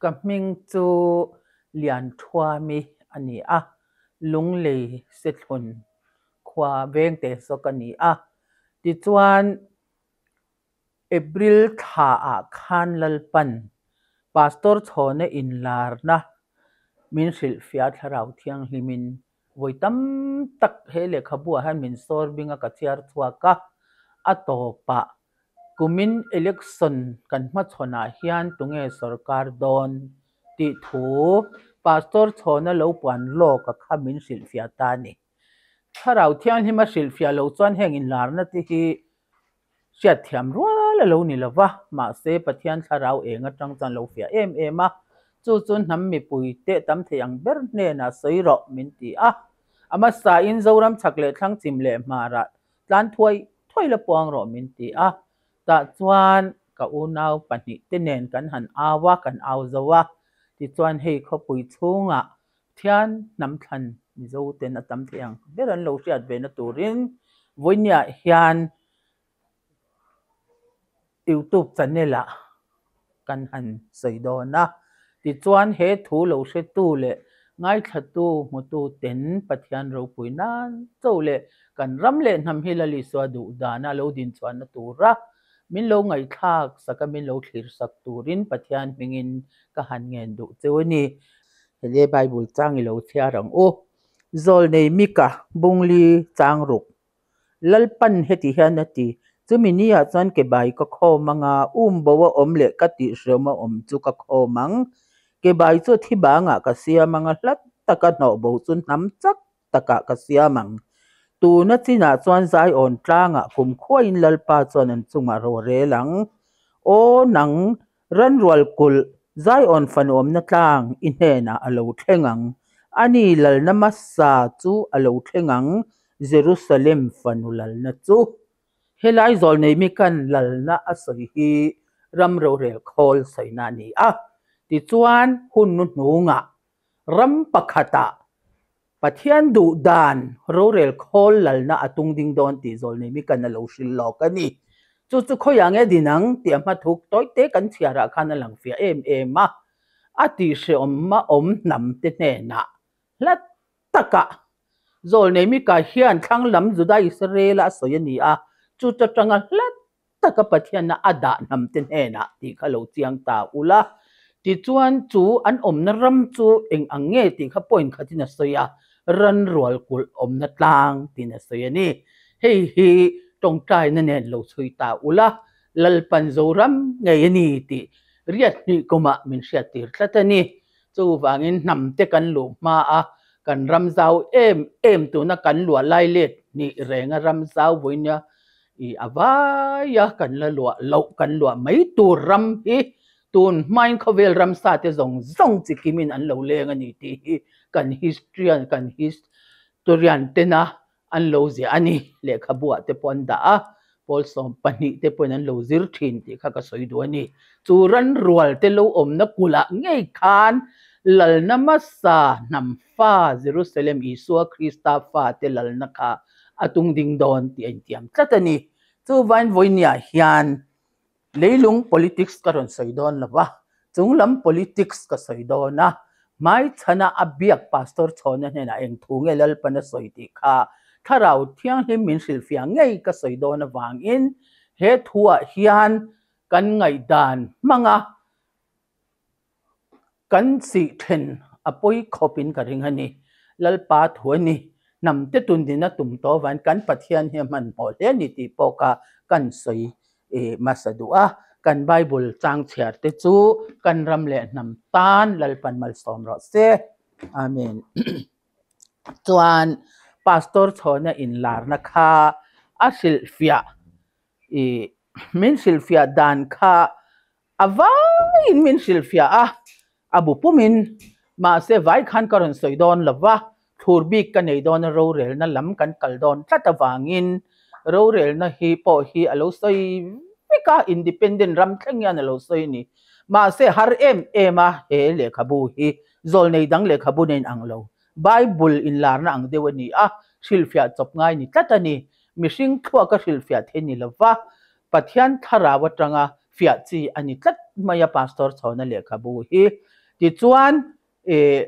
Ka hming chu Lianthuami a ni a, Lunglei Sethlun khua vengte zawk a ni a. Tichuan, April thla ah khan Lalpan Pastor Chhawna inlarna min hrilhfiah Thlarau Thianghlimin Vawi tam tak he lehkhabu ah hian min sawr bing a ka chhiar chhuak a, a tawpah kumin election kan hmachhawn ah hian tunge sorkar dawn tih thu Pastor Chhawna lo puan lawk a kha min hrilhfiah ta a ni. Thlarau Thianghlim a hrilhfiah loh chuan heng inlarna te hi Hriatthiam rual a lo ni lo va, mahse Pathian thlarau eng atang chuan lo fiah em em a, chu chu hnam mipui teh tam thei ang ber hnenah sawi rawh min ti a. A hmasain Zoram chhak leh thlang chim leh hmarah tlan thuai thuai la puang rawh min ti a. Tah chuan ka unau pahnih te nen kan han au a, kan au zo a, tichuan hei khawpui chhungah Thian hnam thlan Mizo ten a tam thei ang ber an lo hriat ve na turin vawinia hian YouTube channel ah kan han sawi dawn a. Tichuan he thu lo hretu leh ngaithlatu hmutu ten Pathian ropui nan cho leh kan ram leh hnam hi Lal Isua duh dana lo dinchhuahna tura min lo ngaihthlak sak a min lo thlir sak turin Pathian hmingin ka han ngen duh cheu a ni. Hele Bible chang i lo chhiar ang u. Zawlnei Mika Bungli chang ruk. Lalpan heti hian a ti, Chumi ni ah chuan ke bai ka khawm ang a, um bo a awm leh ka tihhreawm a awm chu ka khawm ang. Ke bai chu thi bangah ka siam ang a, hla taka hnawh bo chu hnam chak takah ka siam ang. Tuna chinah chuan Zion tlangah kumkhuain Lalpa chuan an chungah ro a rel ang. Aw nang, ranrual kulh, Zion fanuamna tlang i hnenah a lo thleng ang. Ani lalna hmasa chu a lo thleng ang, Jerusalem fanu lalna chu. Helai zawlnei mi kan lalna a sawi hi ram rorel khawl sawina a ni a. Tichuan, hun hnuhnungah Ram pakhatah Pathian duh dan rorel khawl lalna a tung ding dawn tih zawlnei mi kan a lo hrilh lawk a ni. Chu chu khawiah nge din ang tih a hmathuk tawite kan chhiarah khan a lang fiah em em a. A tihhreawm a awm hnam te hnenah hla takah zawlnei mika hian thlang lam Juda Israel-a a sawi a ni a, chu chu atanga hla taka Pathianna a dah hnamte hnenah tih kha lo chiang ta ula. Tichuan chu an awmna ram chu eng ang nge tih kha point khatin a sawi a, ran rual kulh awmna tlang tiin a sawi a ni. Hei hi tawngtaina nen lo chhui ta ula, Lalpan Zoram ngei a ni tih riat hnih kumah min hriattir tlat a ni. Chuvangin hnamte kan luh hma a, kan ram zau em em tuna kan luah lai let hnih renga ram zau vawinia I a vaia kan la luah loh kan luah mai tur ram hi tun hmain khawvel ramsa te zawng zawng chi kimin an lo leng a ni tih hi kan history-an kan historian tena an lo ziah a ni. Lehkhabuah te pawh an dah a, pawl 12 te pawhin an lo zir thin tih kha ka sawi duh a ni. Chu ran rual te lo awmna kulh-ah ngei khan lalna hmasa hnam fa Jerusalem Isua Krista fate lalna kha a tung ding dawn tih a intiam tlat a ni. Chuvain vawinia hian leilung politics ka rawn sawi dawn lo va, chunglam politics ka sawi dawn a, hmaichhana a biak Pastor Chhawna hnenah eng thu nge Lalpan a sawi tih kha Thlarau Thianghlim min hrilhfiah ngei ka sawi dawn avangin he thuah hian kan ngaihdan hmanga Kan sih then a pawi khawp in ka ring a ni. Lalpa thu a ni. Hnam te tun din a tum tawh avangin kan Pathian hi a hmanhmawh hle a ni tih pawh kha kan sawi hmasa duh a. Kan Bible chang chhiar te chu kan ram leh hnam tan Lalpan malsawm rawh se. Amen. Chuan Pastor Chhawna inlarna kha a hrilhfiah i min hrilhfiah dan kha A vaiin min hrilhfiah a, a bu pumin, mahse vai khan ka rawn sawi dawn lo va, thlur bik ka nei dawn a, rorelna lam kan kal dawn tlat avangin rorelna hi pawh hi a lo sawi vek a, independent ram thleng hian a lo sawi a ni. Mahse har em em a he lehkhabu hi zawlnei dang lehkhabu nen ang lo, Bible inlarna ang deuh a ni a, hrilhfiah chawp ngai ni tlat a ni. Mihring thluaka hrilhfiah thei ni lo va, Pathian thlarau atanga fiah chi a ni tlat mai a Pastor Chhawna lehkhabu hi. Tichuan ih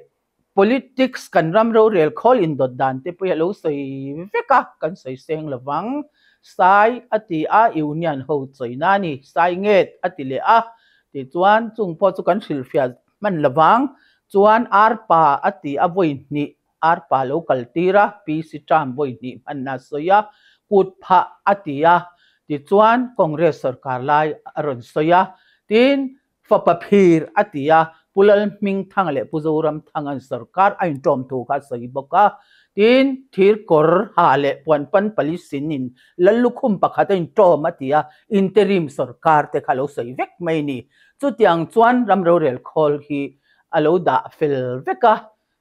politics kan ram rorel khawl indawt dan te pawh hi a lo sawi vek a, kan sawi seng lo vang. Sai a ti a, Union ho chawina a ni, Sai nget a ti leh a, tichuan chung pawh chu kan hrilhfiah hman lo vang. Chuan arpa a ti a vawi hnih arpa lo kal tir a, PC term vawi hnih hmanna a sawi a, kut phah a ti a, tichuan Congress sorkar lai a rawn sawi a, tin fapa phir a ti a, Pu Lalhmingthanga leh Pu Zoramthanga'n sorkar a inṭawm thu kha a sawi bawk a, tin thir kawr ha leh puan pan pali sinin Lallukhum pakhat a inṭawm a ti a, interim sorkar te kha a lo sawi vek mai a ni. Chutiang chuan ram rorel khawl hi a lo dah fel vek a,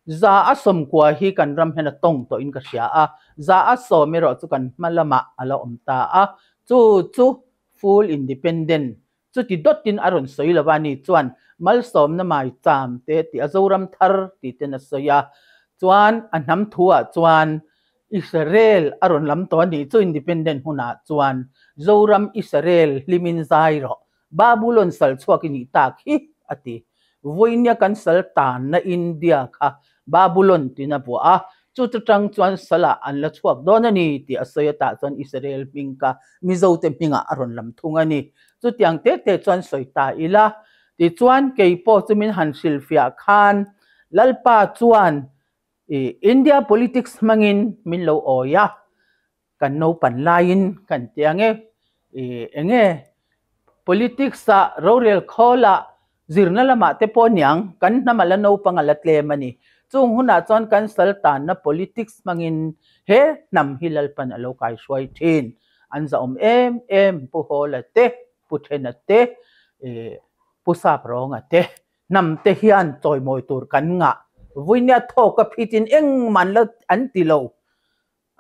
190 hi kan ram hian a tawng tawhin ka hria a, 110 erawh chu kan hma lamah a la awm ta a, chu chu full independent chuti dawtin a rawn sawi lo a ni chuan malsawmna mai cham te tih a Zoram thar tih ten a sawi a, chuan a hnam thu ah chuan Israel a rawn lam tawh a nih chu independent hunah chuan Zoram Israel hlimin zai rawh Babulon sal chhuak i nih tak hi, a ti. Vawinia kan sal tanna India kha Babulon tiin a vuah a, chu chutang chuan salah an la chhuak dawn a ni tih a sawi atah chuan Israel hming kha Mizote hmingah a rawn lam thung a ni. Chutiang te te chuan sawi ta ila, tichuan kei pawh chu min han hrilhfiah khan Lalpa chuan India politics hmangin min lo awi a, Kan naupan laiin kan ti ang e, eng nge politics ah rorel khawl ah zirna lamah te pawh niang kan hnam a la naupang a la tlem a ni. Chung hunah chuan kan sal tanna politics hmangin he hnam hi Lalpan a lo kaihruai thin. An zahawm em em Pu Hawla te, Pu Thena te, Pu Saprawnga te hnam te hian chawimawi tur kan ngah. Vawinia thawk a phitin engmah an la an ti lo.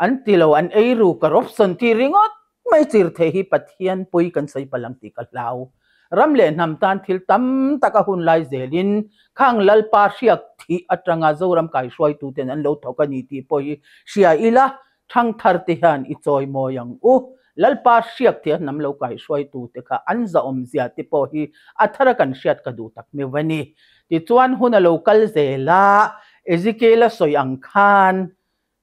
An ti lo, an ei ru corruption tih ringawt mai chir thei hi Pathian pui kan sawi palh ang tih ka hlau. Ram leh hnam tan thil tam tak a hun lai zelin khang Lalpa hriak thih atanga Zoram kaihruaituten an lo thawk a ni tih pawh hi hria ila thangthar te hian i chawi mawi ang u. Lalpa hriak thih a hnam lo kaihruaitute kha an zahawm zia te pawh hi a thara kan hriat ka duh tak meuh a ni. Tichuan hun a lo kal zel a, Ezekiel-a sawi ang khan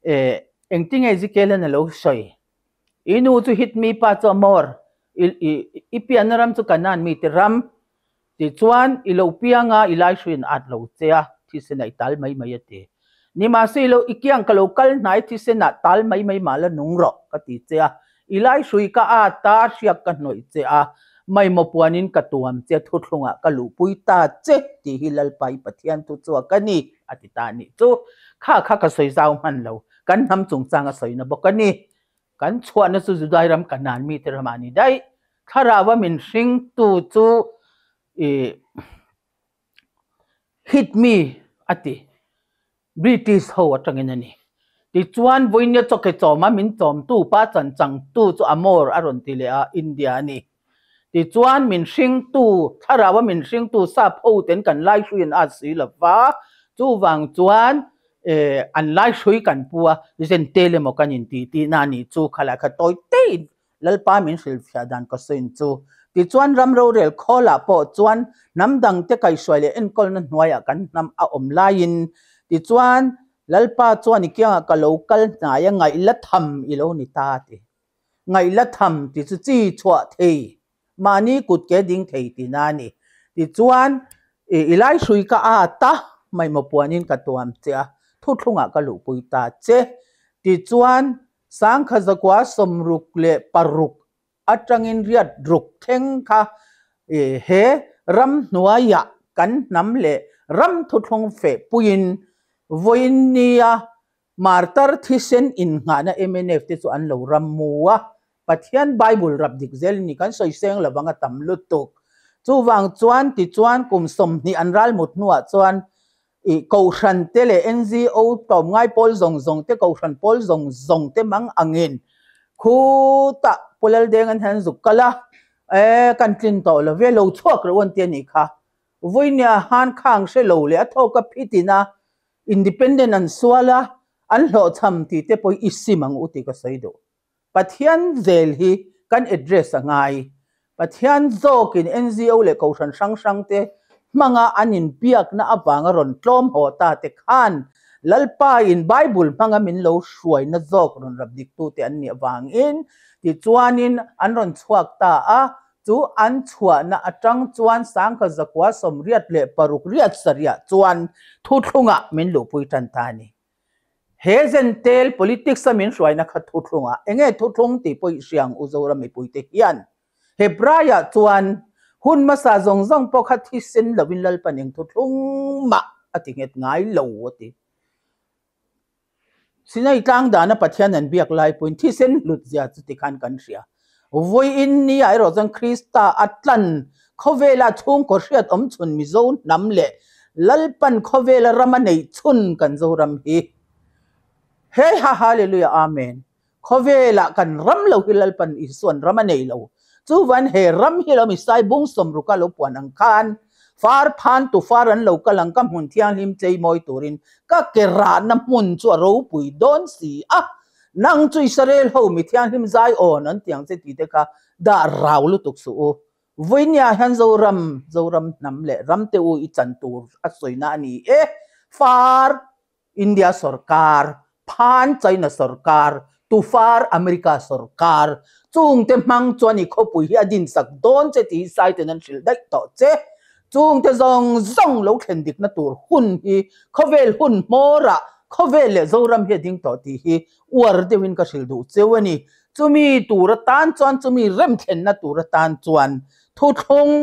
Eh, engtinge Ezekiel-an a lo sawi? I nu chu Hit mi pa chu Amor, i, i, i pianna ram chu Kanaan mite ram. Tichuan, i lo piang a, i laihruiin a at lo che a, thisen ah i tal mai mai a ti. Nimahse, i lo, i kiang ka lo kal hnai thisen ah tal mai mai mah la nung rawh, ka ti che a. I laihrui ka at a, hriak ka hnawih che a, maimaw puanin ka tuam che, thuthlungah ka luhpui ta che, tih hi Lalpa i Pathian thu chhuak a ni, a ti ta a nih chu. Kha kha ka sawi zau hman lo, kan hnam chungchang a sawina bawk a ni. Kan chhuahna chu Judai ram Kanaan mite ramah a ni daih. Thlarau a min hringtu chu i hit mi a ti. British ho atangin a ni. Tichuan, vawinia chawke chawma min chawmtu pa chanchangtu chu Amor a rawn ti leh a, India a ni. Tichuan, min hringtu, thlaraua min hringtu sap ho ten kan laihrui an at si lo va, chuvang chuan eh an laihrui kan pu a, Zentel emaw kan inti tihna a nih chu, khalai kha tawi teiin Lalpa min hrilhfiah dan ka sawiin chu. Tichuan ram rorel khawlah pawh chuan hnam dangte kaihhruai leh enkawlna hnuaiah kan hnam a awm laiin tichuan Lalpa chuan i kiangah ka lo kal hnai a ngaihla tham i lo ni ta ti. Ngaihla tham ti chu chi chhuah thei, mahni kut ke ding thei tihna a ni. Tichuan i laihrui ka at a, maimaw puanin ka tuam che a, thuthlungah ka luhpui ta che. Tichuan Sangkha 166 atangin riat ruk thleng kha he ramhnuaiah kan hnam leh ram thuthlung feh puiin vawiin nia martar thisen innghahna mnf te chu an lo ram mu a, Pathian Bible rap dik zel ni kan sawi seng lovang a tam lutuk. Chuvang chuan tichuan kum 20 an ralmut hnuah chuan I kohhran te leh NGO tlawmngai pawl zawng zawng te, kohhran pawl zawng zawng te mang angin khutah Pu Laldeng an hian zuk kal a, e kan tlin tawh lo ve, lo chhuak reuh an ti a nih kha. Vawinia han khang hre lo leh a thawk a phitin a, independent an sual a, an hlawhchham tih te pawh hi i sim ang u tih ka sawi duh. Pathian zel hi kan address a ngai. Pathian zawkin NGO leh kohhran hrang hrangte hmanga an inbiakna avanga rawn tlawm haw ta te khan Lalpain Bible hmanga min lo hruaina zawk rawn rap diktute an nih avangin tichuanin an rawn chhuak ta a, chu an chhuahna atang chuan sangkhat zakua 86 riat sarih chuan thuthlungah min luhpui tan ta a ni. He Zentel politics a min hruaina kha thuthlungah enge thuthlung tih pawh i hria ang u Zoram mipuite hian. Hebraiah chuan hun hmasa zawng zawng pawh kha thisen lovin Lalpan eng thuthlung mah a ti nghet ngai lo a ti. Sinai tlang dana Pathian an biak lai pawhin thisen hlut zia chu tikhan kan hria. Vawiin ni ah erawh chuan Krista a tlan khawvela chhungkaw hriat awm chhun Mizo hnam leh Lalpan khawvela rama neih chhun kan Zoram hi. He ha Hallelujah Amen. Khawvelah kan ram lo hi Lalpan Isuan ram a nei lo. Chuvan he ram hi lo misai bung sawmruka lo puan ang khan far phan tu far an lo kal ang ka hmun thianghlim chei mawi turin ka ke rahna hmun chu a ropui dawn si a. Nang chu Israel ho mi thianghlim zai awn an tiang che tih te kha dah rau lutuk suh u. Vawinia hian Zoram, Zoram hnam leh ram te u i chan tur a sawina a ni e. Far India sawrkar, Phan China sawrkar, Tufar America sawrkar chungte hmang chuan i khawpui hi a dinsak dawn che tih hi Saiten an hrilh daih tawh che. Chungte zawng zawng lo thlen dikna tur hun hi khawvel hun hmawrah khawvel leh Zoram hi a ding tawh tih hi uar deuhin ka hrilh duh cheu a ni. Chumi tur atan chuan chumi remthlenna tur atan chuan thuthlung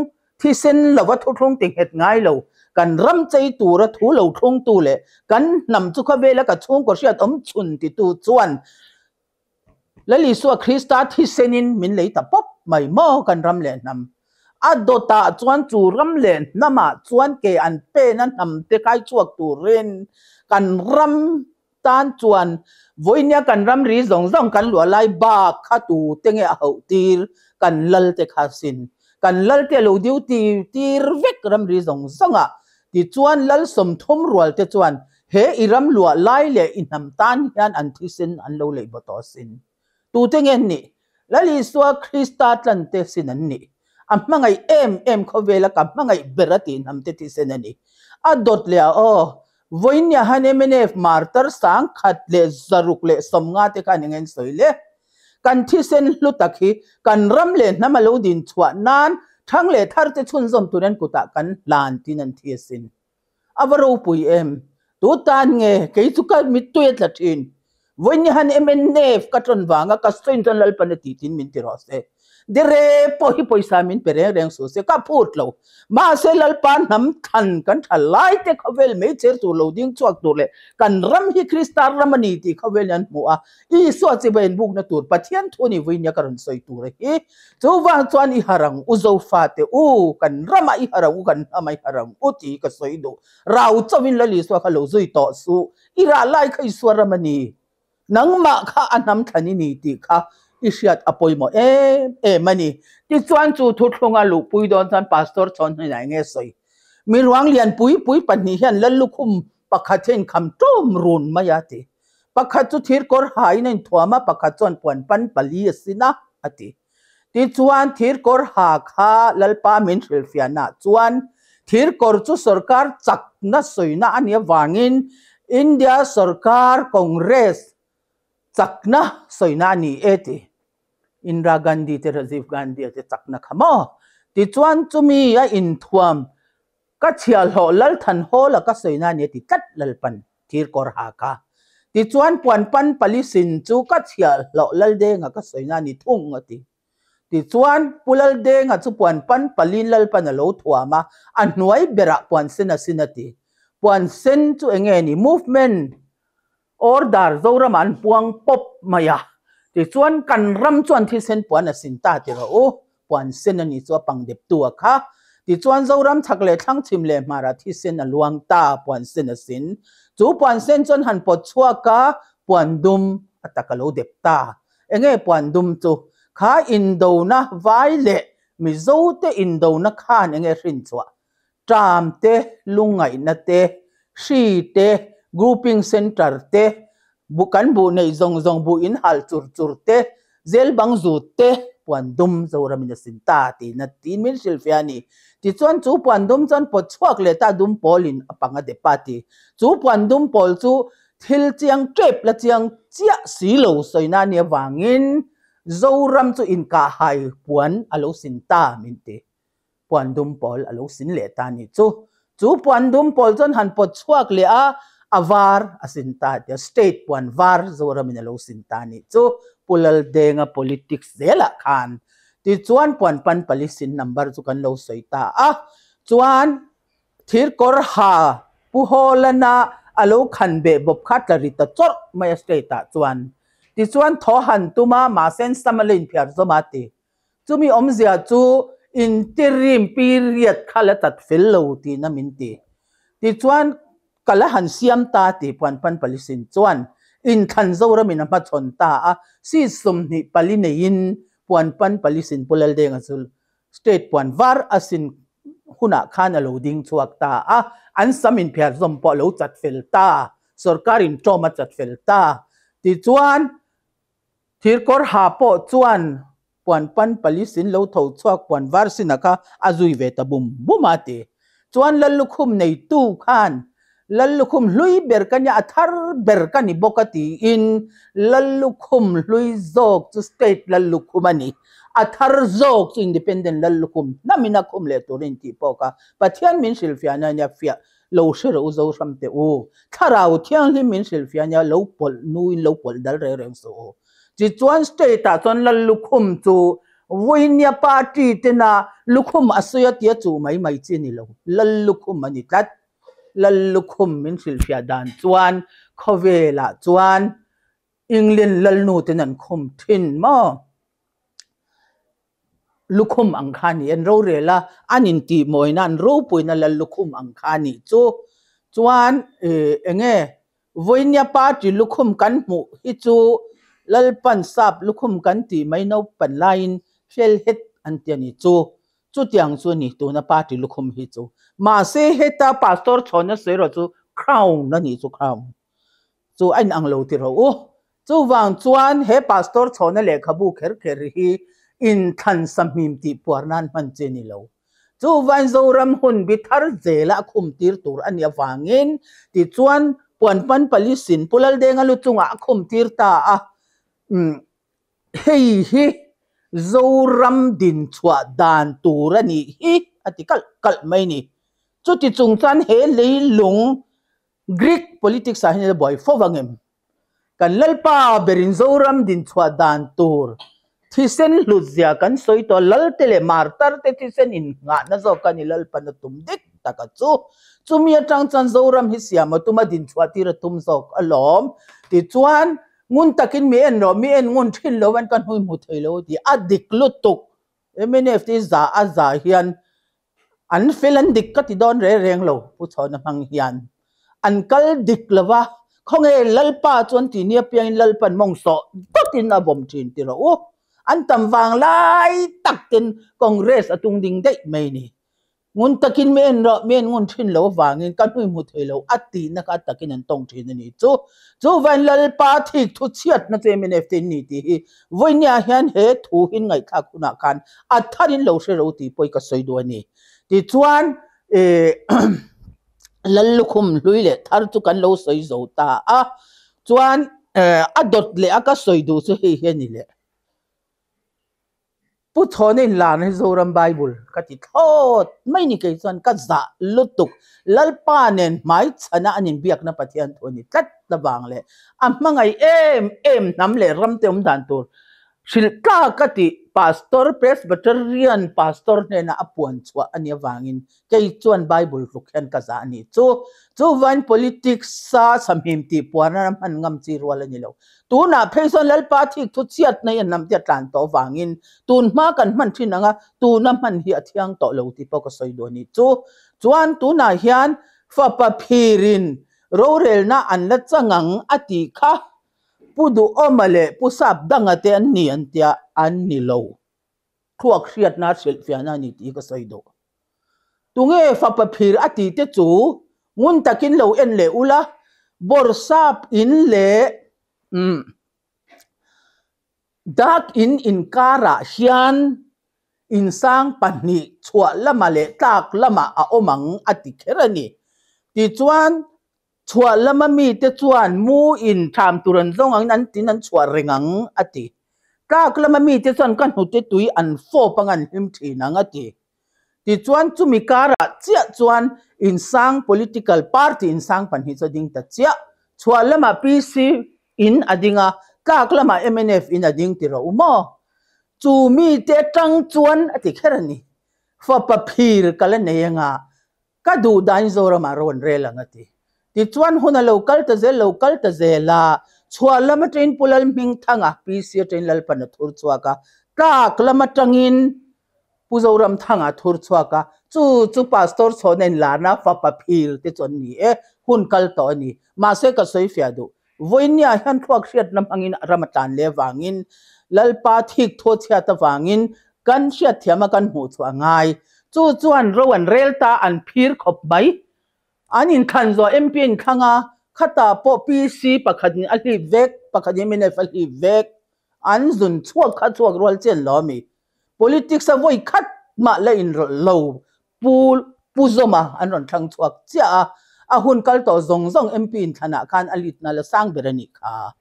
thisen lova thuthlung ti nghet ngai lo kan ram chei tura thu lo thlungtu leh kan hnam chu khawvela ka chhungkaw hriat awm chhun titu chuan Lal Isua Krista thisenin min lei ta pawp mai maw kan ram leh hnam. A dawtah chuan chu ram leh hnamah chuan ke an pena hnam te kai chhuak turin kan ram tan chuan vawinia kan ramri zawng zawng kan luah lai bak kha tute nge a hauh tir kan lal te kha sin. Kan lal te a lo duty tir vek ramri zawng zawngah tichuan lal 30 rual te chuan He i ram luah lai leh i hnam tan hian an thisen an lo leih baw tawh asin. Tute nge an nih? Lal Isua Krista tlante sin an nih. A hmangaih em em khawvela ka hmangaih ber a tih hnamte thisen a ni. A dawt leh a aw. Vawinia han mnf martar 1650 te khan eng en sawi le? Kan thisen hlu tak hi kan ram leh hnam a lo din chhuah nan thang leh thar te chhunzawm turin kutah kan hlan tin an thi asin. A va ropui em? Tu tan nge kei chu ka mittui a tla thin. Vawiin han mnf ka tawn vanga ka sawi chuan Lalpan a tih tin min ti rawh se. Dere pawh hi pawisa min pe reng reng suh se ka phut lo. Mahse Lalpa hnam thlan kan tha lai te khawvel mei cher tur lo ding chhuak tur leh kan ram hi Krista ram a ni tih khawvel hi an hmu a. Isua chibai an bukna tur Pathian thu ni vawiin ka rawn sawi tur a hi. Chuvang chuan i har ang u Zofate u, kan ramah i har ang u, kan hnamah i har ang u tih ka sawi duh. Rau chauhin Lal Isua kha lo zui tawh suh. I rah lai kha Isua ram a ni. Nangmah kha a hnam thlan i ni tih kha i hriat a pawimawh em em a ni. Tichuan chu thuthlunga luhpui dawn chuan Pastor Chhawn hnenah eng nge sawi? Mi ruang lian pui pui pahnih hian Lal lukhum pakhat hian kham ṭawm run mai a ti. Pakhat chu thir kawr hain a inthuam a, pakhat chuan puan pan pali a sin a, a ti. Tichuan, thir kawr ha kha Lalpa min hrilhfiahnaah chuan thir kawr chu sorkar chakna sawina a nih avangin India sorkar Congress chakna sawina a ni e ti. Indira Gandhi te Rajiv Gandhi a te chakna kha maw? Tichuan, chumi a inthuam Ka chhiahhlawh Lalthan Hawla ka sawina a ni a ti tlat Lalpan thir kawr ha kha. Tichuan puan pan pali sin chu ka chhiahhlawh Laldenga ka sawina a ni thung a ti. Tichuan Pu Laldenga chu puan pan pali Lalpan a lo thuam a, a hnuai berah puan sen a sin a ti. Puan sen chu enge ni movement Order Zoramah an puang pawp mai a, tichuan kan ram chuan thisen puan a sin ta ti rawh u, puan sen a ni chu a pang deptu a kha. Tichuan Zoram chhak leh thlang chhim leh hmarah thisen a luang ta, puan sen a sin. Chu puan sen chuan han pawt chhuak a, puan dum a tak a lo dep ta. Enge puan dum chu? Kha indona vai leh Mizote indona khan enge hrin chhuah? Ṭam te, lungngaihna te, hri te, grouping centre te, bu kan buh neih zawng zawng buh in hal chur chur te, zel bang zut te, puan dum Zoramin a sin ta tiin a tiin min hrilhfiah a ni. Tichuan chu puan dum chuan pawt chhuak leh ta dum pawlin a pang a dep a ti. Chu puan dum pawl chu thil chiang tep la chiang chiah si lo sawina a nih avangin Zoram chu inkahhai puan a lo sin ta min ti. Puan dum pawl a lo sin leh ta a nih chu. Chu puan dum pawl chuan han pawt chhuak leh a, a var a sin ta tia state puan var Zoramin a lo sin ta a nih chu. Pu Laldenga politics zelah khan tichuan puan pan pali sin number chu kan lo sawi ta a. Chuan thir kawr ha Pu Hawlana a lo khan beh bawp kha tla ri ta chawrh mai a state ah chuan. Tichuan thaw han tum a, mahse sam a la inphiar zawm a ti. Chumi awmzia chu interim period kha la tat fel lo tihna min ti. Tichuan, ka la han siam ta tih puan pan palisin chuan inthlan Zoramin a hmachhawn ta a, seat 24 neiin puan pan palisin Pu Laldenga chu state puan var a sin hunah khan a lo ding chhuak ta a, an sam inphiar zawm pawh a lo chat fel ta, sorkar inṭawm a chat fel ta. Tichuan, Thirkawr ha pawh chuan puan pan pali sin lo tho chhuak puan var sin a kha a zui ve ta bum bum a ti. Chuan Lallukhum neitu khan Lallukhum hlui ber ka nia a thar ber ka ni bawk a tiin Lallukhum hlui zawk chu state Lallukhum a ni, a thar zawk chu independent Lallukhum hnamin a khum leh turin tih pawh kha Pathian min hrilhfiahna a nia fiah Lo hre rawh u Zoram teh u, Thlarau Thianghlim min hrilhfiah nia lo pawlh nuin lo pawlh dal reng reng suh u. Tichuan state ah chuan Lal Lukhum chu Vawinia party tena Lukhum a sawi a tia chuh mai mai chi a ni lo, Lal Lukhum a ni tlat. Lal Lukhum min hrilhfiah dan chuan khawvelah chuan England Lalnu ten an khum thin maw? Lukhum ang kha a ni. An rorel a, an intihmawina, an ropuina lal lukhum ang kha a nih chu. Chuan eng nge Vawinia party lukhum kan hmuh hi chu Lalpan sap lukhum kan tih mai naupan laiin fel het an ti a ni chu. Chutiang chu a ni tuna party lukhum hi chu. Mahse heta pastor chhawn a sawi erawh chu crown a nih chu crown. Chu a inang lo ti rawh u. Chuvang chuan he Pastor Chhawna lehkhabu kher kher hi inthlan sahmim tih puar nan hman chi a ni lo. Chuvain Zoram hun bi thar zela a khum tir tur a nih avangin tichuan Puanpan Palisin Pu Laldenga lu chungah a khum tir ta a. Hei hi Zoram dinchhuah dan tur a nih hi a ti kalh kalh mai a ni. Chuti chung chuan he leilung Greek politics ah hian a buai fo vang em? Kan Lalpa berin Zoram dinchhuah dan tur thisen hlut zia kan sawi tawh a, Lalte leh Martarte thisen innghahna zawk a ni Lalpan a tum dik tak a chu. Chumi atang chuan Zoram hi siam a tum a, dinchhuah tir a tum zawk alawm. Tichuan, ngun takin mi en rawh, mi en ngun thin lo an ka hnui hmu thei lo a ti. A dik lutuk. Mnf te hi za a za hian An fel an dik ka ti dawn reng reng lo, Pu Chhawna hmang hian. An kal dik lo va, khawnge Lalpa chuan ti nia piangin Lalpan mawng sawh dawtin a vawm thin ti rawh u. An tam vang lai tak ten Congress a tung ding daih mai ni. Ngun takin mi en rawh, mi en ngun thin lo avangin ka hnui hmu thei lo a tihna kha a takin an tawng thin a ni chu. Chuvain Lalpa thik thu chhiatna chu mnf te in ni tih hi Vawinia hian he thu hin ngaihthlak hunah khan a tharin lo hre ro tih pawh i ka sawi duh a ni. Tichuan Lallukhum hlui leh thar chu kan lo sawi zo ta a, chuan a dawt leh a ka sawi duh chu hei hi a ni leh. Pu Chhawna inlarna hi Zoram Bible ka ti thlawt mai ni kei chuan ka zah lutuk. Lalpa nen hmaichhana an inbiakna Pathian thu a ni tlat avang leh a hmangaih em em hnam leh ramte awm dan tur hrilh tlak a tih Pastor Presbyterian Pastor hnena a puan chhuah a nih avangin kei chuan Bible tluk hian ka zah a ni chu. Chuvain politics a sahmim tih puan a hman ngam chi rual a ni lo. Tunah phei chuan Lalpa thik thu chhiat nei an lam te a tlan tawh avangin tun hma kan hman thin anga tuna hman hi a thiang tawh lo tih pawh ka sawi duh a ni chu. Chuan tunah hian fapa phirin rorelna an la chang ang a tih kha Pu Duhawma leh Pu Sapdanga te an ni an tia an ni lo. Thluak hriatna hrilhfiahna a ni tih hi ka sawi duh. Tunge fapa phir a tih te chu ngun takin lo en leh ula, Bawrhsap in leh umm. Dak in inkarah hian insang pahnih chhuah lamah leh tlak lamah a awm ang a ti kher a ni. Tichuan, chhuah lama mite chuan mu in tham tur an zawng angin an tin an chhuah reng ang a ti. Tlak lama mite chuan ka hnute tui an fawp ang an hlim thin ang a ti. Tichuan chumi karah chiah chuan insang political party insang pahnih chu a ding ta chiah. Chhuah lamah PC in a ding a, tlak lamah mnf in a ding ti rawh u maw? Chu mite atang chuan a ti kher a ni. Fapa phir ka la nei anga ka duh dahin Zoramah ro an rel ang a ti. Tichuan hun a lo kal ta zel lo kal ta zel a, chhuah lam atangin Pu Lalhmingthanga PC atangin Lalpan a thur chhuak a, tlak lam atangin Pu Zoramthanga thur chhuak a, chu chu Pastor chhawna inlarna fapa phir te chu an ni e, hun kal tawh a ni. Mahse ka sawi fiah duh. Vawinia hian thluak hriatna hmangin ram a tlan leh avangin, Lalpa thik thu a chhiat avangin kan hriatthiam a kan hmuh chhuah a ngai. Chu chuan ro an rel ta an phir khawp mai. An inthlan zuah MP a inthlang a, khatah pawh PC pakhatin a hlip vek, pakhatin mnf a hlip vek. An zun chhuak kha chhuak rual chian lo a mi. Politics a vawi khat mah la inrawlh lo Pu Pu Zawma an rawn thlang chhuak chiah a, a hun kal tawh zawng zawng MP inthlanah khan a litna la sang ber a nih kha.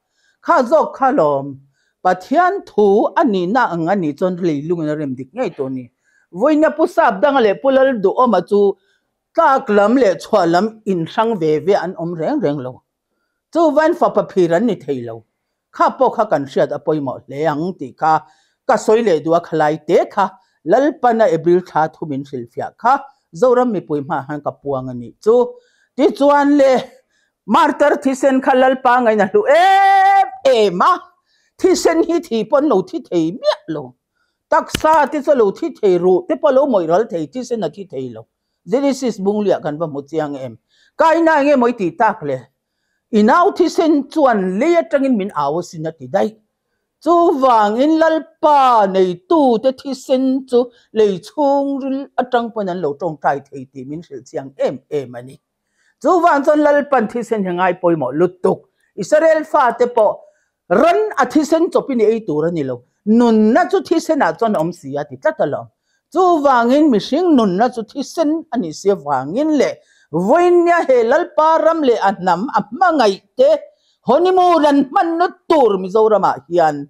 Kha zawk kha lawm Pathian thu a nihna ang a nih chuan leilungin a rem dik ngei tur a ni. Vawiina Pu Sapdanga leh Pu Lalduhawma chu tlak lam leh chhuah lam inhrang ve ve an awm reng reng lo. Chuvain fapa phir an ni thei lo. Kha pawh kha kan hriat a pawimawh hle ang tih kha ka sawi leh duh a khalai te kha Lalpana April thla thu min hrilhfiah kha Zoram mipui hmaah hian ka puang a nih chu. Tichuan le Martar thisen kha Lalpa ngaina hlu em em a, thisen hi thi pawh an lo thi thei miah lo. Taksa te chu a lo thi thei ruh te pawh a lo mawih ral thei thisen a thi thei lo. Genesis bungliah kan va hmu chiang em? Kaina enge maw i tih tak le? I nau thisen chuan lei atangin min au asin a ti daih. Chuvangin Lalpa neitute thisen chu lei chhungril atang pawhin an lo tawngtai thei tih min hrilh chiang em em a ni. Chuvang chuan Lalpan thisen hi ngai pawimawh lutuk. Israel fate pawh ran a thisen chawpin i ei tur a ni lo. Nunna chu thisenah chuan a awm si a ti tlat alawm. Chuvangin mihring nunna chu thisen a nih si avangin leh vawinia he Lalpa ram leh a hnam a hmangaih te honeymoon an hmanna tur Mizoramah hian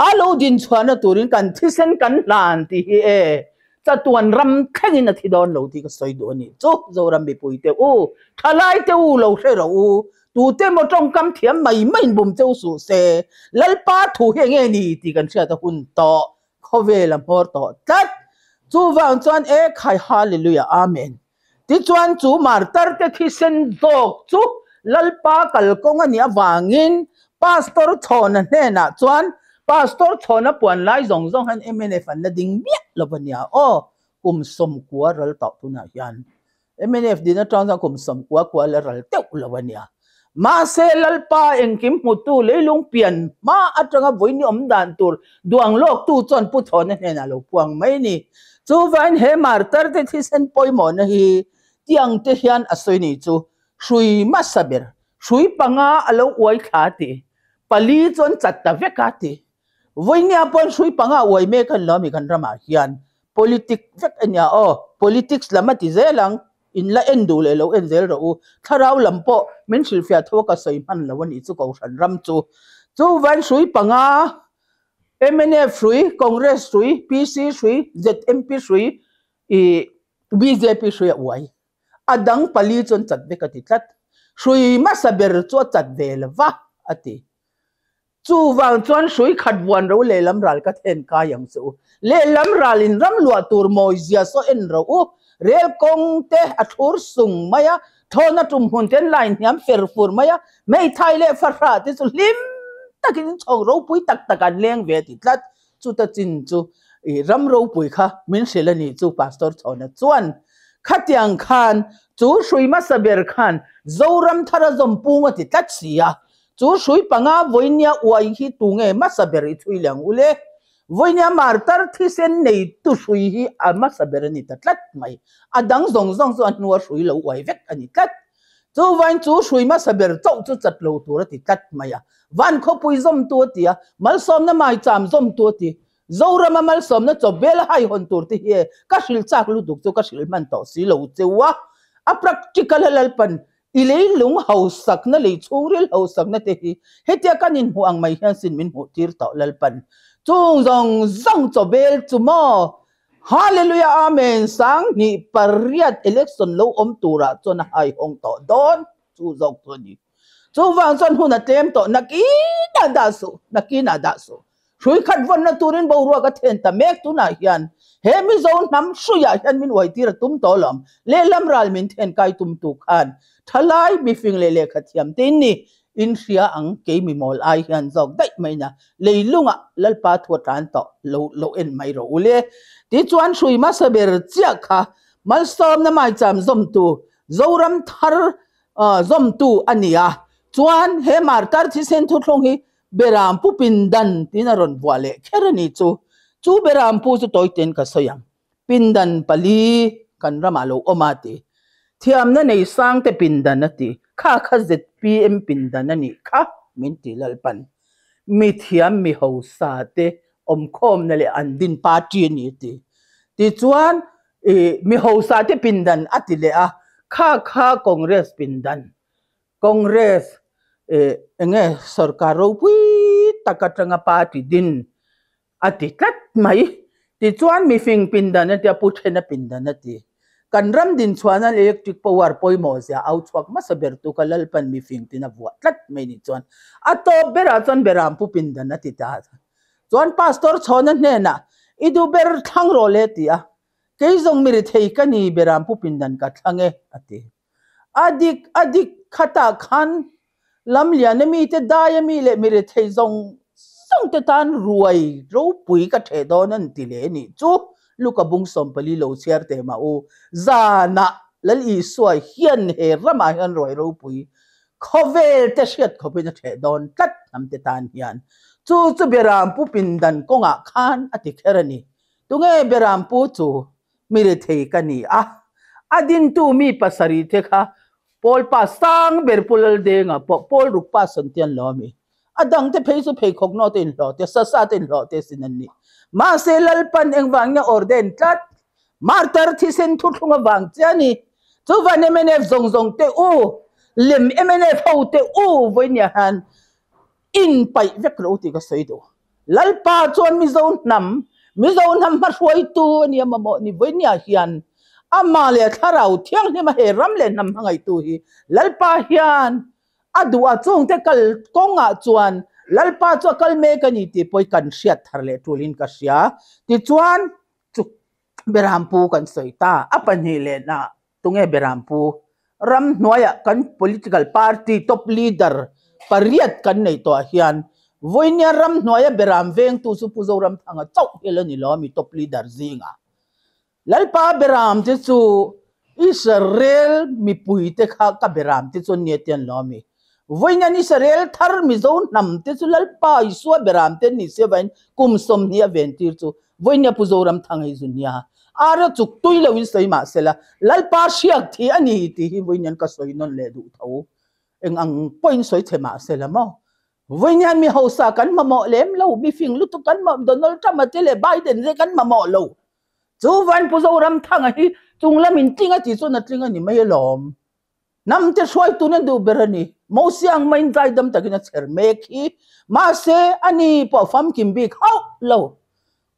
A lo din chhuahna turin kan thisen kan hlan tih hi e, chatuan ram thlengin a thi dawn lo tih ka sawi duh a nih chu. Zoram mipui te u, thalai te u lo hre rawh u, tute maw tawngkam thiam mai maiin bum cheu suh se, Lalpa thu hi enge ni tih kan hriat a hun tawh, khawvel a hmawr tawh tlat. Chuvang chuan e khai Hallelujah Amen. Tichuan chu martarte thisen zawk chu Lalpa kalkawng a nih avangin Pastor Chhawna hnenah chuan Pastor Chhawna puan lai zawng zawng hian mnf an la ding miah lo a nia aw, kum sawmkua ral tawh tunah hian mnf din atang chuan kum sawmkua kua la ral teuh lo a nia. Mahse Lalpa engkim hmutu leilung pian hma atanga vawiin awm dan tur duang lawktu chuan Pu Chhawna hnenah lo puang mai a ni. Chuvain he martarte thisen pawimawhna hi tiang te hian a sawi ni chu hrui hmasa ber, hrui panga a lo uai thla ti, pali chuan chat ta vek a ti. Vawinia pawn hrui panga a uai mek a ni lo ami kan ramah hian politic vek a nia aw, politics lam a ti zel ang. In la en duh leh lo en zel rawh u. Thlarau lam pawh min hrilhfiah tho a ka sawi hman lo a nih chu Kohhran ram chu. Chuvain hrui panga, mnf hrui, Congress hrui, PC hrui, ZMP hrui, ih bjp hrui a uai. A dang pali chuan chat vek a ti tlat. Hrui hmasa ber chu a chat ve lo va a ti. Chuvang chuan hrui khat vuan ro lehlam ral ka then kai ang che u. Lehlam ral in ram luah tur mawi zia saw en ro u. Rel kawng te a thlur sung mai a, thlawna tum hmun te an line hniam fer fur mai a, hmeithai leh fahrah te chu hlim takin inchhawng ropui tak tak an leng ve ti tlat. Chuta chin chu i ram ropui kha min hrilh a nih chu Pastor Chhawna chuan khatiang khan chu hrui hmasa ber khan Zoram thara zawmpung a ti tlat si a, Chu hrui panga vawinia uai hi tu nge hmasa ber i chhui leh ang u le? Vawinia martar thisen neitu hrui hi a hmasa ber a ni ta tlat mai. A dang zawng zawng chu a hnua hrui lo uai vek a ni tlat. Chuvain chu hrui hmasa ber chauh chu chat lo tur a ti tlat mai a. Van khawpui zawmtu a ti a, malsawmna maicham zawmtu a ti. Zorama malsawmna chawp vel a haihawn tur te hi e ka hrilh chak lutuk chu ka hrilh hman tawh si lo cheu a. A practical a Lalpan i leilung hausakna lei chhungril hausakna te hi hetia kan inhmuh ang mai hian sin min hmuh tir tawh Lalpan. Chung zawng zawng chawbel chu maw? Hallelujah Amen 2008 election lo awm turah chuan a haihawng tawh dawn chu zawk chu a ni. Chuvang chuan hun a tlem tawh nakinah dah suh, nakinah dah suh. Hrui khat vawnna turin boruak a then ta mek tunah hian he Mizo hnam hruiah hian min uaitir a tum tawh lawm. Lehlam ral min then kai tumtu khan thalai mifing leh lehkha thiam te in ni. In hria ang kei mi mawl ai hian zawk daih mai na leilungah Lalpa thu a tlan tawh lo lo en mai rawh u le. Tichuan hrui hmasa ber chiah kha malsawmna maicham zawmtu Zoram thar zawmtu a ni a. Chuan he martar thisen thuthlung hi Beram pu pindan tiin a rawn vuah leh kher a ni chu. Chu Beram pu chu tawitein ka sawi ang. Pindan pali kan ramah lo awm a ti. Thiamna nei sangte pindan a ti. Kha kha zpm pindan a nih kha min ti Lalpan. Mi thiam mi hausa te awmkhawmna leh an din party a ni a ti. Tichuan ih mi hausa te pindan a ti leh a, kha kha Congress pindan. Congress ih enge sorkar ropui tak atanga party din a ti tlat mai. Tichuan mifing pindan a tia, Pu Thena pindan a ti. Kan ram dinchhuahna electric power pawimawh zia au chhuak hmasa ber tu kha Lalpan mifing tin a vuah tlat mai ni chuan a tawp berah chuan Beram Pu pindan a ti ta. Chuan Pastor Chhawna hnenah i duh ber thlang rawh le ti a, kei zawng mi rethei ka ni Beram Pu pindan ka thlang e a ti. A dik a dik khatah khan Lamliana mite daia mi leh mi rethei zawng zawng te tan ruai ropui ka theh dawn an ti leh nih chu Luka bung 14 lo chhiar teh mah u. Zanah Lal Isua hian he ramah hian ruai ropui khawvel te hriat khawpin a theh dawn tlat hnam te tan hian. Chu chu Beram pu pindan kawngah khan a ti kher a ni. Tunge Beram pu chu mi rethei ka ni a, a dintu mi pasarih te kha Pawl pa sang ber Pu Laldenga pawh Pawl ruk pa sawn te an lo a mi. A dang te phei chu pheikhawk naw te inhlawh te, sasa te inhlawh te sin an ni. Mahse Lalpan engvang nge ordain tlat? Martar thisen thuthlung avang che a ni. Chuvan mnf zawng zawng te u, lem mnf ho te u vawinia hian in paih vek lo tih ka sawi duh. Lalpa chuan Mizo hnam, Mizo hnam hmahruaitu a nia mamawh ni vawinia hian amah leh thlarau thianghlima he ram leh hnam hmangaihtu hi Lalpa hian a duh a, chungte kal kawngah chuan Lalpa chu a kal mek a ni tih pawh hi kan hriat thar leh tulin ka hria. Tichuan chu Berampu kan sawi ta, a pahnih lehna Tunge Berampu? Ramhnuaiah kan political party top leader pariat kan nei tawh ah hian vawinia ramhnuaia Beram vengtu chu Pu Zoramthanga chauh hi la ni lo a mi top leader zingah. Lalpa Beram te chu Israel mipui te kha ka Beram te chu an ni a ti an lo a mi. Vawiin Israel thar Mizo hnam te chu Lalpa Isua Beram te an ni si avangin kum 20 a ventir chu vawiin Pu Zoramthanga hi zu nia. Ara chuk tui loin sawi mah sela Lalpa hriak thi a ni tih hi vawiin ka sawi nawn leh duh tho. Eng ang pawhin sawi che mah sela maw? Vawiin hian mi hausa kan mamawh lem lo, mi fing lutuk kan mamawh, Donald Trump a te leh Biden te kan mamawh lo. Chuvain Pu Zoramthanga hi chunglamin tling a tih chuan a tling a ni mai alawm. Hnam te hruaitun an duh ber a ni. Mosia ang maiin zaidam takin a chher mek hi. Mahse, ani pawh famkim bik hauh lo.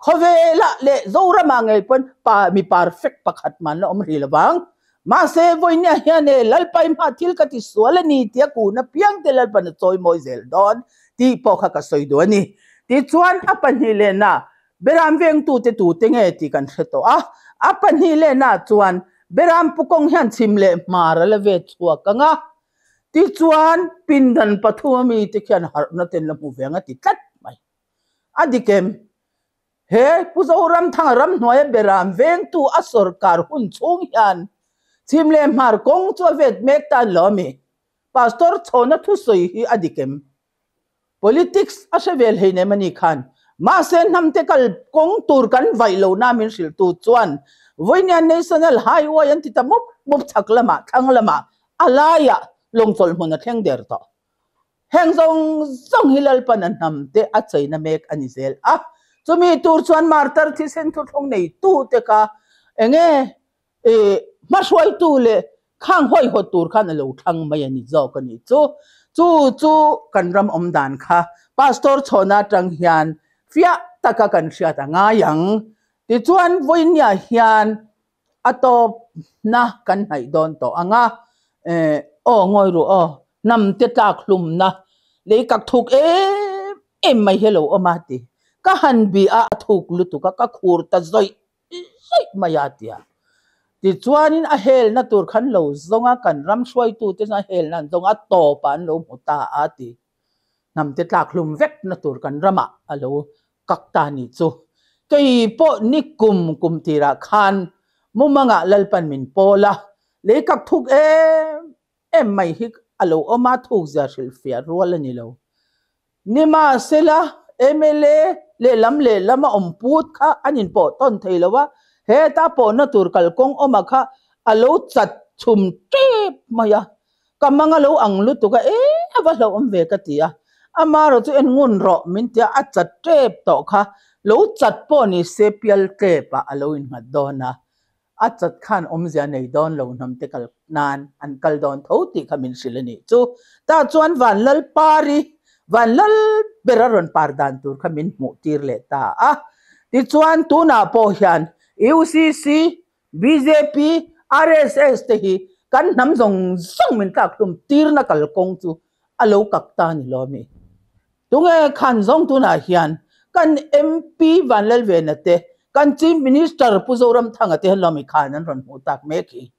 Khawvelah leh Zoramah ngei pawn pa mi perfect pakhat man la awm rih lo vang. Mahse, vawinia hian e Lalpa i hma thil ka ti sual a ni tia kun apiang te Lalpan a chawi mawi zel dawn tih pawh kha ka sawi duh a ni. Tichuan, a pahnih lehna Beram vengtute tute nge tih kan hre tawh a, a pahnih lehna chuan Beram pu kawng hian chhim leh hmar a la ve chhuak ang a, tichuan pindan pathum a mite khian harhna ten la hmu ve ang a ti tlat mai. A dik em? He Pu Zoramthanga ramhnuaia Beram vengtu a sawrkar hun chhung hian chhim leh hmar kawng chu a vet mek ta an lo a mi? Pastor Chhawna thusawi hi a dik em? Politics a hre vel hei nem a ni khan. Mahse hnamte kal kawng tur kan vaih lo na min hrilhtu chuan vawinia National Highway an ti ta mup mup chhak lamah thlang lamah A laiah lawng chawlhhmun a thleng der tawh. Heng zawng zawng hi Lalpan a hnam te a cheina mek a ni zel a. Chumi tur chuan martar thisen thuthlung neitute kha enge hmahruaitu leh khang huaihawt tur khan a lo thlang mai a ni zawk a nih chu. Chu chu kan ram awm dan kha Pastor Chhawna atang hian fiah taka kan hriat a ngai ang. Tichuan vawinia hian a tawpna kan hnaih dawn tawh ang a, aw ngawi ru aw, hnam te tlak hlumna lei kak thuk em em mai hi a lo awm a ti. Ka han bih a, a thuk lutuk a, ka khur ta zawih zawih mai a ti a. Tichuanin a helna tur khan lo zawng a, kan ram hruaitute chuan a helna an zawng a, a tawpah an lo hmu ta a ti. Hnam te tlak hlum vekna tur kan ramah a lo kak ta ni chu. Kei pawh ni kum kum tirah khan mumangah Lalpan min pawl a, lei kak thuk em em mai hi a lo awm a, thuk zia hrilhfiah rual a ni lo. Nimahsela, mla lehlam lehlam a awm put kha an inpawh tawn thei lo a, heta pawhna tur kalkawng awma kha a lo chat chhum tep mai a, ka mang a lo ang lutuk a, e a va hlauhawm ve ka ti a, amarawh chu en ngun rawh min ti a, a chat tep tawh kha lo chat pawh ni se pial tep ah a lo innghat dawn a, a chat khan awmzia nei dawn lo hnam te kal nan an kal dawn tho tih kha min hrilh a nih chu. Tah chuan Vanlal pari, Vanlal ber a rawn par dan tur kha min hmuh tir leh ta a. Tichuan tunah pawh hian UCC, bjp, RSS te hi kan hnam zawng zawng min tlak hlum tirna kalkawng chu a lo kak ta ni lo a mi. Tunge khan zawng tunah hian kan MP Vanlalvena te, kan Chief Minister Pu Zoramthanga te hlawm i khan an rawn hmuh tak mek hi.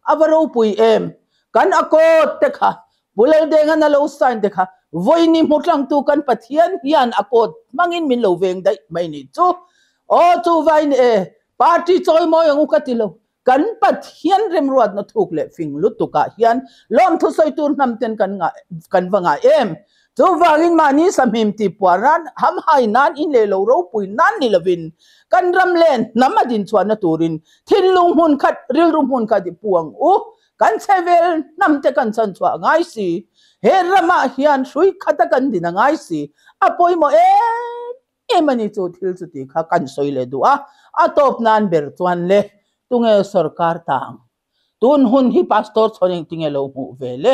A va ropui em? Kan accord te kha, Pu Laldenga'n a lo sign te kha, vawiin i hmu tlangtu kan Pathian hian accord hmangin min lo veng daih mai ni chu. Aw chuvain e, party chawimawi ang u ka ti lo. Kan Pathian remruatna thuk leh fing lutukah hian lawmthu sawi tur hnam ten kan ngah kan va ngah em? Chuvangin mahni sahmim tih puar nan, hamhai nan, in leh lo ropui nan ni lovin kan ram leh hnam a dinchhuahna turin thinlung hmun khat, rilru hmun khat i pu ang u. Kan chhevel hnam te kan chhanchhuah a ngai si. He ramah hian hrui khata kan din a ngai si. A pawimawh em em a ni chu thil chuti kha kan sawi leh duh a, a tawp nan ber chuan le tunge sorkar ta ang? Tun hun hi pastor chhawn engtinge lo hmuh ve le?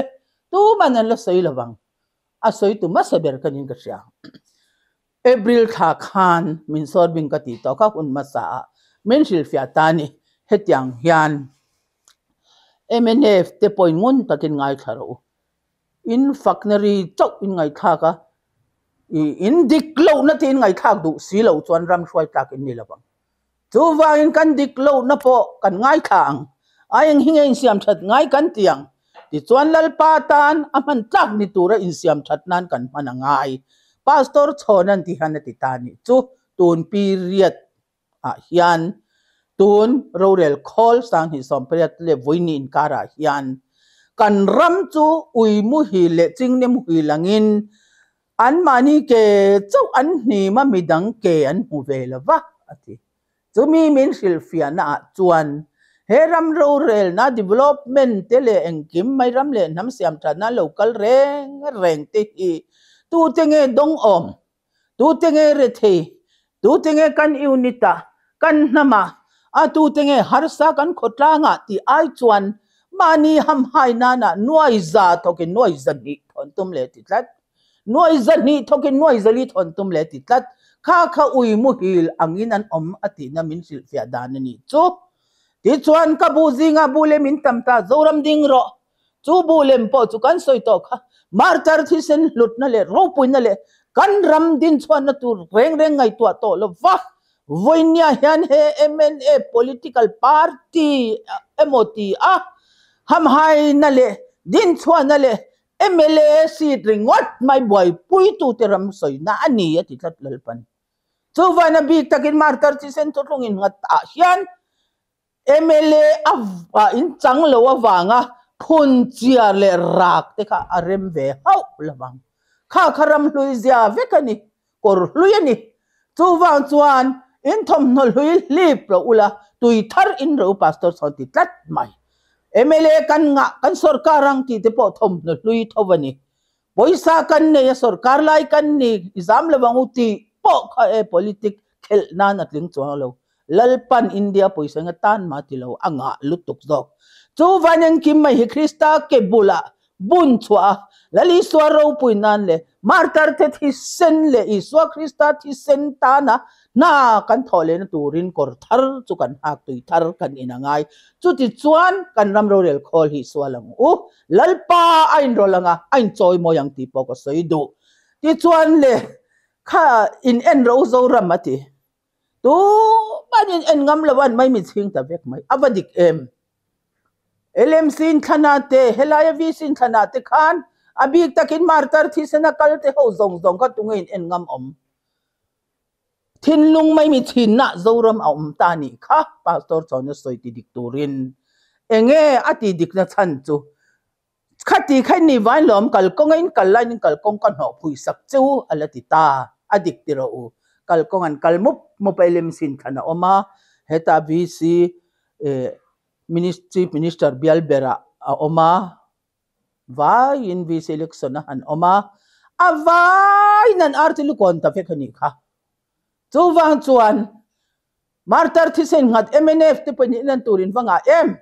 Tuman an la sawi lo vang, a sawi tu hmasa ber ka niin ka hria. April thla khan min sawr bing ka tih tawh kha hun hmasa ah min hrilhfiah ta a ni, hetiang hian mnf te pawhin ngun takin ngaithla rawh u. In fakna ri chauh in ngaihthlak a, in dik lohna te in ngaihthlak duh si lo chuan ram hruai tlak in ni lo ang. Chuvangin kan dik lohna pawh kan ngaithla ang, a eng hi nge insiam that ngai kan ti ang. Tichuan Lalpa tan a hman tlak ni tura insiam that nan kan hman a ngai. Pastor Chhawnan ti hian a ti ta nih chu tun period ah hian tun rorel khawl 2018 leh vawiini inkarah hian kan ram chu ui muhil leh chingne muhil angin anmahni ke chauh an hnim a midang ke an hmu ve lo va a ti. Chumi min hrilhfiahna ah chuan he ram rorelna development te leh engkim mai ram leh hnam siamthatna lo kal reng reng te hi tute nge dawng awm Tute nge rethei? Tute nge kan unit ah, kan hnam ah, a tute nge harsa kan khawtlang ah tih ai chuan mahni hamhai nan ah nuai za thawkin nuai zahnih thawn tum leh ti tlat. Nuai zahnih thawkin nuai zali thawn tum leh ti tlat. Kha kha ui muhil angin an awm a tihna min hrilhfiah dan a nih chu. Tichuan ka bu zingah bu lem in tam ta Zoram ding rawh. Chu bu lem pawh chu kan sawi tawh kha martar thisen hlutna leh ropuina leh kan ram dinchhuahna tur reng reng ngaihtuah tawh lo va. Vawinia hian he mna political party emaw ti a hamhaina leh dinchhuahna leh mla seat ringawt mai buaipuitute ram sawina a ni a ti tlat Lalpan. Chuvana bik takin martar thisen thuthlung innghat ah hian Mla a in chang lo avanga phun chiar leh rak te kha a rem ve hauh lo vang. Kha kha ram hlui zia vek a ni, kawr hlui a ni. Chuvang chuan in thawmhnaw hlui hlip lo ula, tui thar in ro Pastor sawn ti tlat mai. Mla kan ngah, kan sorkar ang tih te pawh thawmhnaw hlui tho a ni. Pawisa kan nei a, sorkar lai kan ni, i zam lo ang u tih pawh kha e politic khelh nan a tling chuang lo. Lalpan India pawisa eng atan mah ti lo, a ngah lutuk zawk. Chu van engkim mai hi Krista ke bulah bun chhuah a, Lal Isua ropui nan leh Martar te thisen leh Isua Krista thisen tana hna kan thawh lehna turin kawr thar chu kan hak tui thar kan in a ngai. Chutichuan kan ram rorel khawl hi Isua lang u. Lalpa a inrawlh ang a, a inchawi mawi ang tih pawh ka sawi duh. Tichuan le kha in en ro Zoram a ti. Tumanin en ngam lo an mai mi chhing ta vek mai. A va dik em? LMC inthlana te, helaia VC inthlana te khan a bik takin martar thisena kal te ho zawng zawng kha tunge in en ngam awm? Thinlung mai mi chhinna Zoram a awm ta nih kha Pastor chuan a sawi ti dik turin enge a ti dikna chhan chu Khati kha ni vain lawm kalkawng a in kal laiin in kalkawng ka hnawh phui sak che u a la ti ta, a dik ti rawh u. Kalkawng an kal mup mup a LMC in thlan a awm a, heta VC eh Chief Minister bial berah a awm a, vaiin VC election a han awm a, a vaiin an ar chu lukawn ta vek a nih kha. Chuvang chuan Martar thisen nghat mnf te pawhin in en tur in va ngah em?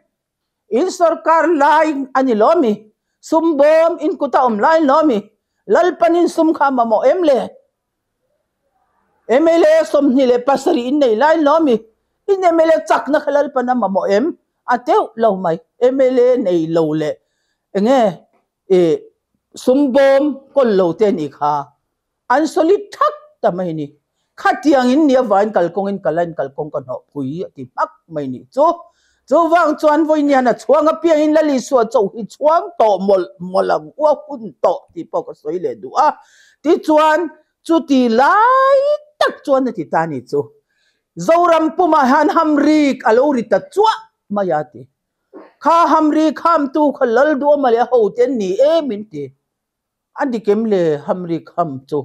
In sorkar lai a ni lo mi? Sum bawm in kut a awm lai lo mi? Lalpan in sum kha mamawh em le? Mla 27 in nei lai lo mi? In mla chakna kha Lalpan a mamawh em? A teuh lo mai. Mla nei lo leh enge sum bawm kawl lo te a nih kha. An solid thak ta mai ni. Khatiang in nia vain kalkawng in kal a in kalkawng ka hnawh phui a ti hmak mai nih chu. Chuvang chuan vawiin a chhuang apiang in Lal Isua cho hi chhuang tawh mawlh mawlh ang u a hun tawh tih pawh ka sawi leh duh a. Tichuan chuti lai tak chuan a ti ta ni chu. Zoram pumah hian hamrik a lo ri ta chuah mai a ti. Kha hamrik hamtu kha Lal Duhawma leh a hote an ni em in ti. A dik em le hamri kham chu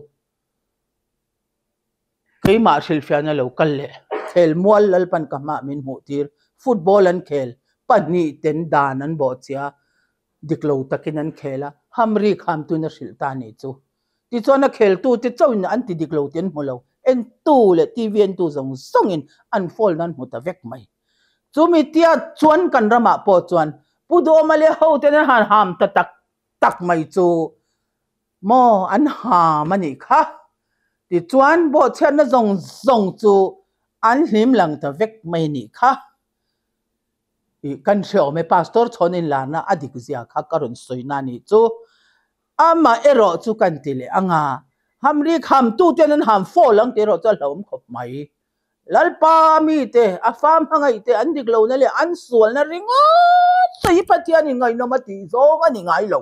keimah hrilhfiahna lo kal leh khel mual Lalpan ka hmah min hmuh tir football an khel pahnih ten dan an bawh chia dik lo takin an khel a hamri kham tuin a hrilh ta nih chu tichuan a khel tu te chauhin an ti dik lo tih an hmu lo entu leh TV entu zawng zawngin an foul na an hmu ta vek mai chumi tia chuan kan ramah pawh chuan Pu Duhawma leh hoten an han ham ta tak tak mai chu maw an ham a nih kha. Tichuan bawhchhiatna zawng zawng chu an hlim lang ta vek mai nih kha. Ih kan hre awm e Pastor chhawn inlarna a dik zia kha ka rawn sawi na nih chu. Amah erawh chu kan ti leh ang a, hamri khamtu ten an ham fo lang tih erawh chu a hlauhawm khawp mai. Lalpa mite, a fa hmangaihte an dik lohna leh an sualna ringawt te hi Pathianin ngaihnawm a tih zawng a ni ngai lo.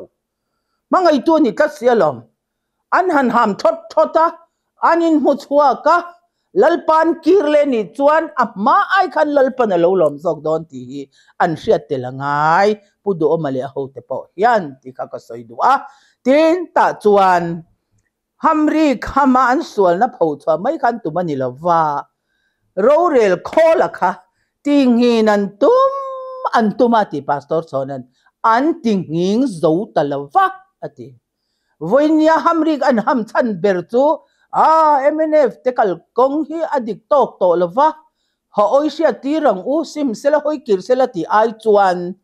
Hmangaihtu a ni tlat si alawm. An han ham thawt thawt a, an inhmu chhuak a, Lalpa an kir leh nih chuan a hma ai khan Lalpan a lo lawm zawk dawn tih hi an hriat tel a ngai, Pu Duhawma leh a hote pawh hian tih kha ka sawi duh a. Tin, tah chuan Hamri khama an sualna pho chhuah mai khan tum a ni lo va, rorel khawla kha tinghing an tum an tum a ti Pastor Chhawna'n an tinghing zo ta lo va a ti. Vawinia Hamrik an ham chhan ber chu a mnf te kalkawng hi a dik tawk tawh lo va, haw awi hriat tir ang u, sim sela hawi kir sela tih ai chuan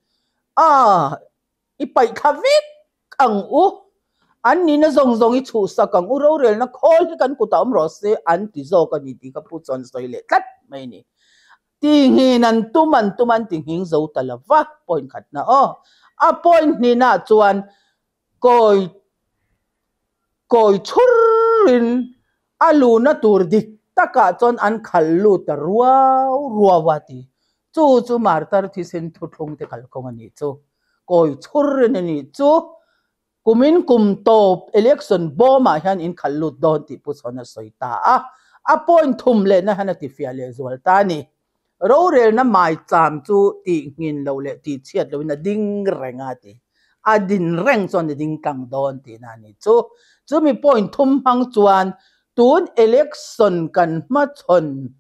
a I paih thla vek ang u, an nihna zawng zawng i chhuhsak ang u, rorelna khawl hi kan kutah awm rawh se an ti zawk a ni tih ka pu chuan sawi leh tlat mai a ni. Tihnghin an tum an tum an ti nghing zo ta lo va, point khatna aw. A point hnihnaah chuan kawi kawi chhurin a luhna tur dik takah chuan an khalh lut ta ruau ruau a ti. Chu chu martar thisen thuthlung te kalkawng a nih chu. Kawi chhurin a nih chu. Kumin kum tawp election bawmah hian in khalh lut dawn tih Pu Chhawn a sawi ta a. A point thum lehna hian a tifiah leh zual ta a ni. Rorelna maicham chu tih nghin lo leh tih chhiat loin a ding reng a ti. A din reng chuan a ding tlang dawn tihna a ni chu. Chumi point thum hmang chuan tun election kan hmachhawn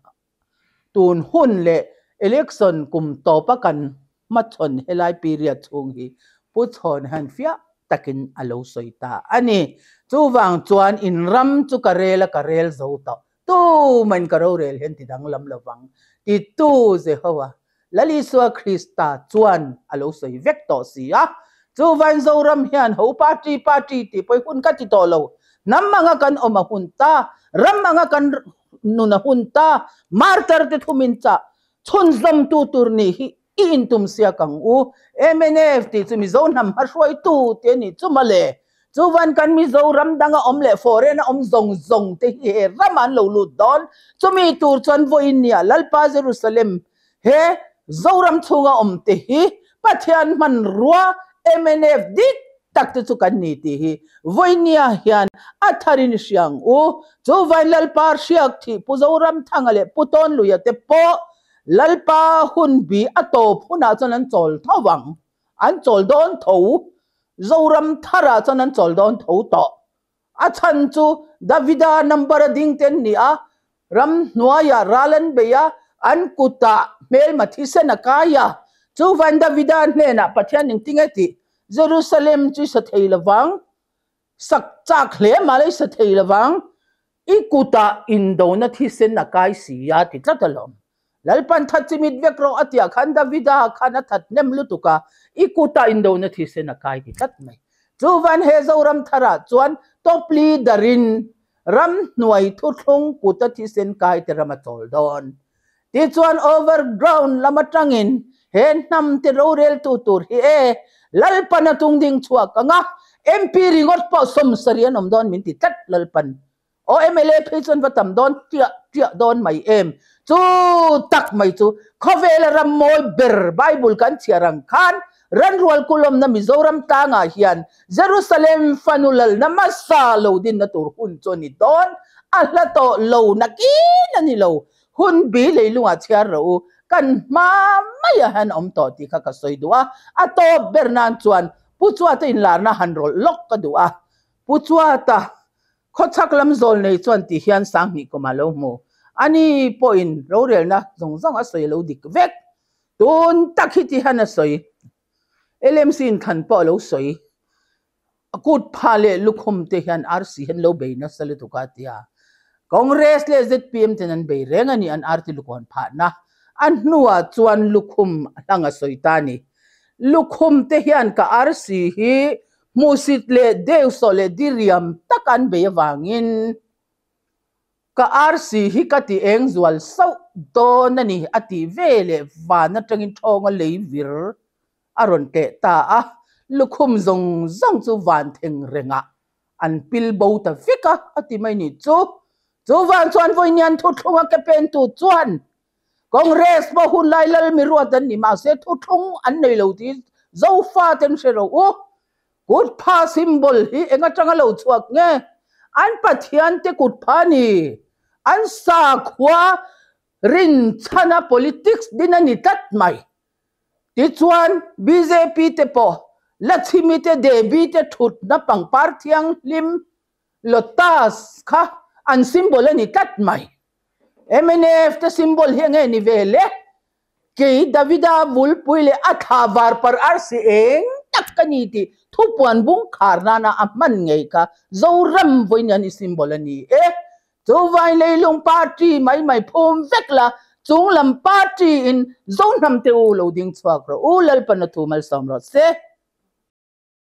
tun hun leh election kum tawpa kan. hmachhawn helai period chhung hi Pu Chhawn hian fiah takin a lo sawi ta a ni. Chuvang chuan in ram chu ka rel a ka rel zo tawh. Tumahin ka rorel hian ti danglam lovang titu Jehovah Lal Isua Krista chuan a lo sawi vek tawh si a. Chuvain Zoram hian ho party party tih pawh hi hun ka ti tawh lo. Hnam anga kan awm a hun ta, ram anga kan nun a hun ta, martar te thumin chah chhunzawmtu tur nih hi i intum siak ang u. Mnf tih chu Mizo hnam hmahruaitu te nih chu mawle. Chuvan kan Mizo ram danga awm leh foreign a awm zawng zawng te hi he ramah an lo lut dawn. Chumi tur chuan vawiin nia Lalpa Jerusalem he Zoram chhunga awm te hi Pathian hmanrua mnf dik tak te chu kan ni tih hi vawinia hian a tharin i hria ang u. Chuvain Lalpa hriak thih Pu Zoramthanga leh Pu Tawnluia te pawh Lalpa hun bi a tawp hunah chuan an chawl tho vang. An chawl dawn tho. Zoram tharah chuan an chawl dawn tho tawh. A chhan chu Davida number a ding te an ni a, ram hnuaiah ral an bei a, an kutah hmelma thisen a kai a. Chuvain Davida hnenah Pathian engtinge tih? Jerusalem chu i sa thei lovang, sak chak hle mah la i sa thei lovang, I kutah indona thisen a kai si a ti tlat alawm. Lalpan that chimit vek rawh a tihah khan Davida khan a that hnem lutuk a, I kutah indona thisen a kai ti tlat mai. Chuvan he Zoram tharah chuan top leader in ramhnuai thuthlung kuta thisen kai te ram a chawl dawn. Tichuan overground lam atangin he hnam te roreltu tur hi e Lalpan a tung ding chhuak ang a, MP ringawt pawh sawmsarih an awm dawn min ti tlat Lalpan. Aw mla phei chuan va tam dawn tiah tiah dawn mai em? Chu tak mai chu khawvela ram mawi ber Bible kan chhiar ang khan Ranrual kulawmna Mizoram tlangah hian Jerusalem fanu lalna hmasa lo dinna tur hun chu a ni dawn, a hla tawh lo nakin a ni lo. Hun bi leilungah chhiar rawh u, kan hma maiah hian awm tawh tih kha ka sawi duh a, a tawp ber nan chuan Pu Chuata inlarna han rawlh lawk ka duh a, Pu Chuata Khawchhak lam zawl nei chuan ti hian Sanghnih kum a lo hmu. Ani pawhin rorelna zawng zawng a sawi lo dik vek. Tun tak hi ti hian a sawi. LMC inthlan pawh a lo sawi. A kut pha leh lukhum te hian RC hian lo bei nasa lutuk a tia. Congress leh zpm ten an bei reng a ni an RT lukawn phahna. A hnuah chuan lukhum hlang a sawi ta a ni. Lukhum te hian ka RC hi Hmuhsit leh deusawh leh diriam tak an bei avangin ka arsi hi ka ti eng zual sauh dawn a ni a tih ve leh van atangin thawnga lei vir a rawn teh ta a, lukhum zawng zawng chu van theng rengah an pil bo ta vek a a ti mai ni chu. Chuvang chuan vawiinian thuthlunga ke pentu chuan Congress pawh hun lai lal mi ruat an ni mahse thuthlung an nei lo tih Zofa ten hre rawh u. Kut pha symbol hi eng atanga lo chhuak nge? An Pathian te kut pha ni. An sakhua rinchhana politics din a ni tlat mai. Tichuan bjp te pawh Lachhimi te Devi te thutna pangpar thianghlim lotus kha an symbol a ni tlat mai. Mnf te symbol hi enge ni ve le? Kei Davida vulpui leh a thla var par arsi eng tak ka ni tih thupuan bung khar nana a hman ngei kha Zoram vawiin i symbol a ni e. Chuvai leilung party mai mai phum vek la, chunglam party in Zohnam te u lo ding chhuak rawh u, Lalpan a thu malsawm rawh se.